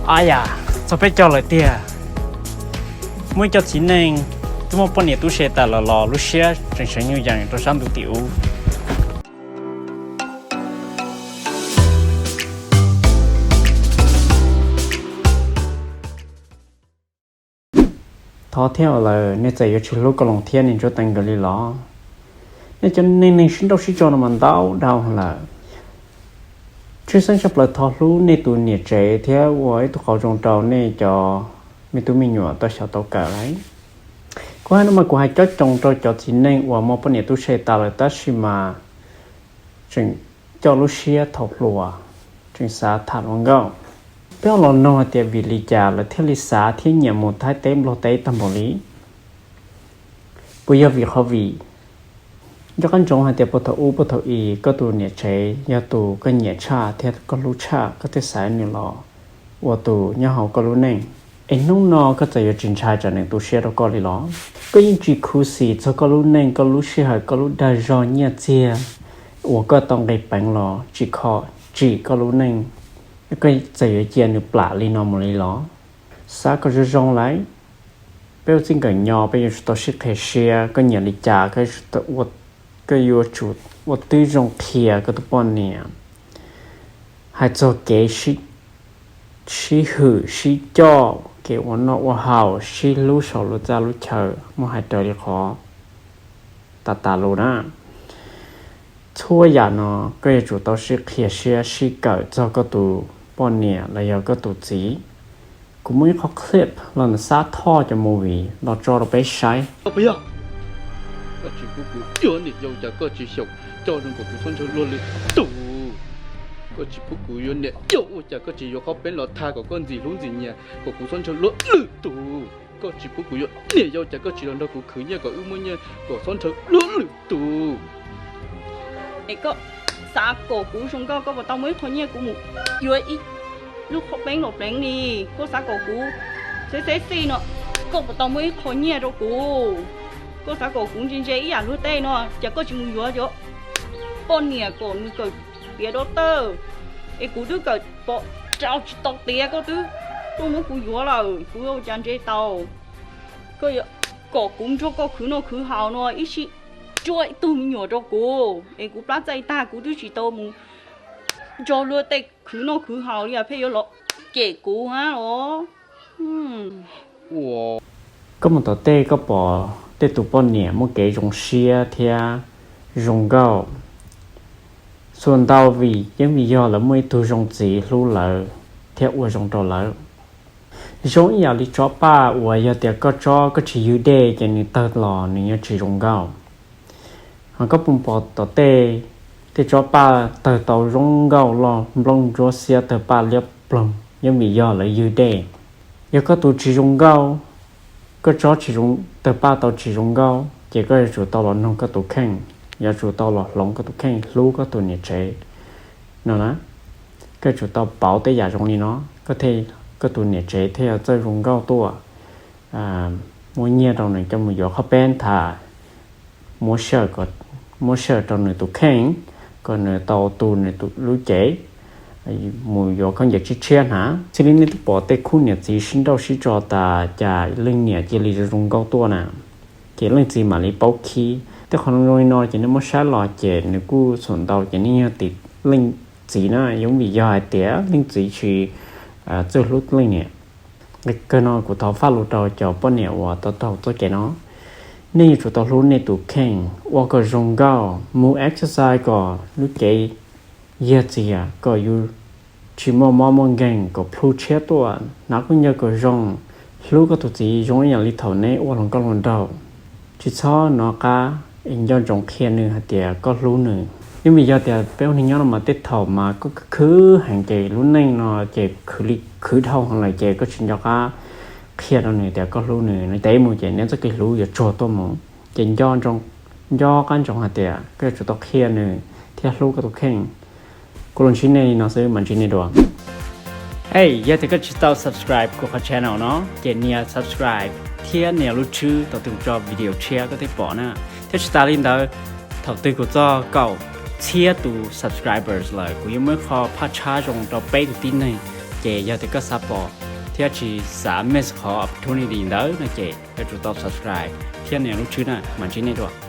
Ab yam, txog peb caug lawm tiag. Muaj ib co txiv neej twb muaj poj niam tub se tas lawm los lub siab tseem seev nyuj yees rau sab ntuj tim ub. Thov thiab lawm, nej txawm yuav tsis hlub Koj Loos thiab niam Ntsuab Teev nkawd li los? Nej cov neej neeg sib nrauj sib tso no mas ntau dhau lawm. Tshwj xeeb tshaj plaws thov hlub nej tus niam tsev thiab ua ib tug qauv zoo rau nej cov me tub me nyuam tau xyaum tau kawm lawm. Kuv hais no mas kuv hais cob coos rau cov txiv neej uas muaj poj niam tub se tas lawm tab sis mas tseem coj lub siab thaum hluas, tseem xav tham hluas nkauj. Peb ho los noog hais tias vim li cas lawv thiaj li xav thiab nyiam mus Thaib teb Nplog teb tag npaum li? Puas yog vim qhov vim nco qab ntsoov hais tias puag thaum ub puag thaum i koj tus niam tsev yog tus koj nyiam tshaj thiab koj hlub tshaj, koj thiaj xaiv nws los ua tus nyob hauv koj lub neej? Es hnub no koj txawm yuav tsis ntshai tsam nws tu siab rau koj li los? Koj yeej tsis khuv xim txog koj lub neej, koj lub sij hawm, koj lub dag zog, nyiaj txiag uas koj tau nqis peev los tsim kho tsim koj lub neej, koj txawm yuav cia nws plam li no mus li los? Xav kom zoo zoo lawm. Peb ua txij nkawm nyo peb yuav tsum tau sib qhia siab, koj nyiam li cas koj yuav tsum ua tib zoo qhia koj tus poj niam. Hais txog kev sib hwm sib coj, kev ua noj ua haus, sib hlub saum lub txaj lub chaw, muab hais raws li qhov tas tas lus na. Txhua yam no koj yuav tsum tau sib qhia siab sib kawm txog koj tus poj niam los yog koj tus txiv. Kuv muaj ib qho clip los ntawm Xab Thoj cov movie los tso rau peb saib. Koj tsis pub kuv yuav niam yau cas koj tsis xyaum coj zoo kom kuv txhob ntshaw luag lwm tus. Koj tsis pub kuv yuav niam yau ua cas koj tsis yuav qhov peeb los tha kom koj ntxim hlub ntxim nyiam kom kuv txhob ntshaw luag lwm tus. Koj tsis pub kuv yuav niam yau cas koj tsis los nrog kuv khwv nyiaj kom wb muaj nyiaj kom txhob ntshaw luag lwm tus. Es koj xav kom kuv zoo nkauj koj puas tau muaj ib qho nyiaj kuv mus yuav ib lub qhov peeb los pleev li? Koj xav kom kuv xeb xeb xij no, koj puas tau muaj ib qho nyiaj rau kuv? Koj xav kom kuv ntse ntse ib yam luag tej no, cas koj tsis mus yuav cov poj niam kom nws kawm tiav doctor, es kuv twb kawm pom rau tsis tau tiav koj twb tuaj muab kuv yuav lawm, kuv ua cas ntse tau? Koj yuav kom kuv nrog koj khwv noj khwv haus no ib sij ruaj ib tug me nyuam rau kuv, es kuv plab txaij tag kuv twb tsis tau mus nrog luag tej khwv noj khwv haus li, pheej yuav los cem kuv hab os. Koj mus tom tej koj pom tej tus poj niam muaj kev zoo siab thiab zoo nkauj, xuas ntau vim yeej vim yog lawv muaj ib tug zoo txiv hlub lawv thiab ua zoo rau lawv. Zoo ib yam li tsob paj uas yog tias koj tsob koj tsis ywg dej ces nws tawg los nws yeej tsis zoo nkauj. Ho koj pom pom tom tej, tej tsob paj tawg tau zoo nkauj loj nplooj ntsuab xiab tawg paj liab ploog yeej vim yog lawv ywg dej. Yog koj tus tsis zoo nkauj, koj tsob tsis zoo, tawg paj tau tsis zoo nkauj ces koj yuav tsum tau los noog koj tus kheej, yuav tsum tau los hloov koj tus kheej hlub koj tus niam tsev no na. Koj yuav tsum tau pauv tej yam zoo li no, koj thiaj, koj tus niam tsev thiaj yuav txawj zoo nkauj tuaj. Muab nyiaj rau nws coj mus yuav qhov peeb tham, muab sij hawm rau nws tus kheej, kom nws tau tu nws lub cev, mus yuav khaub ncaws tshiab tshiab hnav. Txij li nej twb pom tej khub niam txiv sib nrauj sib tso tas cas leej niam cia li zoo zoo nkauj tuaj na, ces leej txiv mam li paub khib. Tej qhov zoo zoo li no ces nej muab saib los ces nws kuj txhum ntau ces nej yog tim leej txiv na, yeej vim yog hais tias leej txiv tsis txawj hlub leej niam. Kawg no kuv thov faj lus rau cov poj niam uas tau taug txoj kev no, nej yuav tsum tau hlub nej tus kheej, ua kom zoo nkauj, mus exercise kom lub cev yag txias, kom yus tsis muaj mob muaj nkeeg, kom plhu tshiab tuaj, hnav khaub ncaws kom zoo, hlub koj tus txiv zoo ib yam li thaum neb ua hluas nkauj hluas nraug. Tsis txhob nov qab es nco ntsoov qhia nws hais tias koj hlub nws. Yeej vim yog tias peb ua neeg nyob no mas tej thaum mas koj khwv khwv heev ces lub neej no ces khwv li khwv dhau heev lawm ces koj tsis nco qab qhia rau nws tias koj hlub nws, nws teb mus ces neb txoj kev hlub yuav tsuag tuaj mus. Ces nco qab ntsoov hais tias koj yuav tsum tau qhia nws thiab hlub koj tus kheej. Kuv los ntsib nej li no xwb, mam ntsib nej dua. Hey, yog tias koj tsis tau subscribe kuv qhov channel no ces nias subscribe thiab nias lub tswb tau tus tso video tshiab koj thiaj pom na. Thiab tsis tas li ntawd, thaum twg kuv txog kaum txhiab tus subscribers lawm kuv yuav muab ib qho phaj tshab zoo rau peb tus tib neeg Ces yog tias koj xav pom thiab tsis xav miss qhov opportunity ntawd no ces yuav tsum tau subscribe thiab nias lub tswb na. Mam ntsib nej dua.